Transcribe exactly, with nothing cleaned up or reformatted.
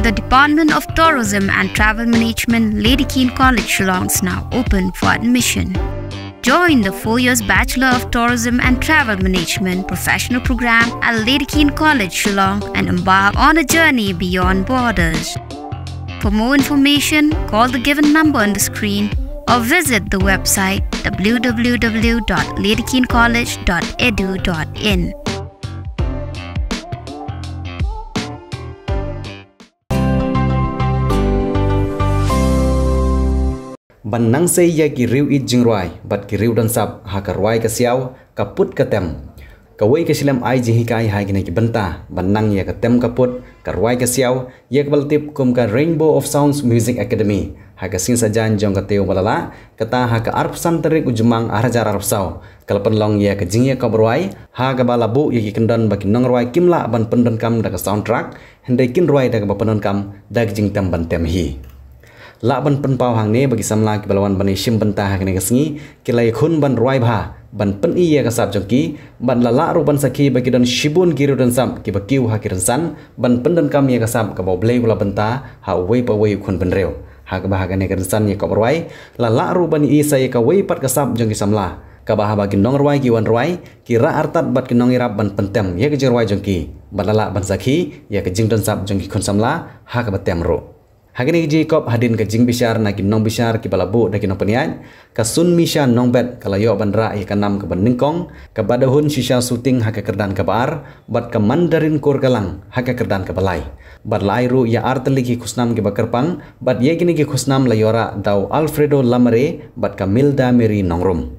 The Department of Tourism and Travel Management, Lady Keane College, Shillong, is now open for admission. Join the four years Bachelor of Tourism and Travel Management professional program at Lady Keane College, Shillong, and embark on a journey beyond borders. For more information, call the given number on the screen or visit the website w w w dot lady keane college dot e d u dot in. Ban nang sei ïa ki riew ïeit jingrwai bad ki riew don sap ha ka rwai ka siaw, ka put ka tem. Kawei ka shlem ai jinghikai ha kine ki bynta ban nang ïa ka tem ka put, ka rwai ka siaw, ïa kaba la tip kum ka Rainbow of Sounds Music Academy. Ha ka sngi Saitjaiñ jong ka taïew ba la lah, kata ha ka arphew san tarik u Jymmang ar hajar arphew saw, ka la pynlong ïa ka jingïakop rwai ha kaba la buh ïa ki kyndon ba ki nongrwai kim lah ban pyndonkam da ka soundtrack, hynrei kin rwai da kaba pyndonkam da ka jingtem ban tem hi. Lah ban pynpaw hangne ba ki samla kiba la wan ban ïashim bynta ha kane ka sngi ki la ïakhun ban rwai bha ban pyni ïa ka sap jong ki, bad la lah ruh ban sakhi ba ki don shibun ki riew don sap kiba kiew ha ki rynsan ban pyndonkam ïa ka sap kaba U Blei u la bynta ha uwei pa uwei u khun bynriew. Ha kaba ha kane ka rynsan ïakop rwai la lah ruh ban ïohi sa ïa kawei pat ka sap jong ki samla, kaba haba ki nongrwai ki wan rwai, ki rah artat bad ki nongïarap ban pyntem ïa ka jingrwai jong ki, bad la lah ban sakhi ïa ka jingdon sap jong ki khun samla ha kaba tem ruh. Ha kane ka jingïakop, hadien ka jingbishar na ki nongbishar kiba la buh da ki nongpynïaid, ka Sunmisha Nongbet ka la ïoh ban rah ïa ka nam kaba nyngkong, ka Badahun Shisha Suting ha ka kyrdan kaba ar, bad ka Mandarin Kurkalang ha ka kyrdan kaba lai. Bad la ai ruh ïa artylli ki khusnam kiba kyrpang, bad ïa kine ki khusnam la ïoh rah da u Alfredo Lamare bad ka Milda Mary Nongrum.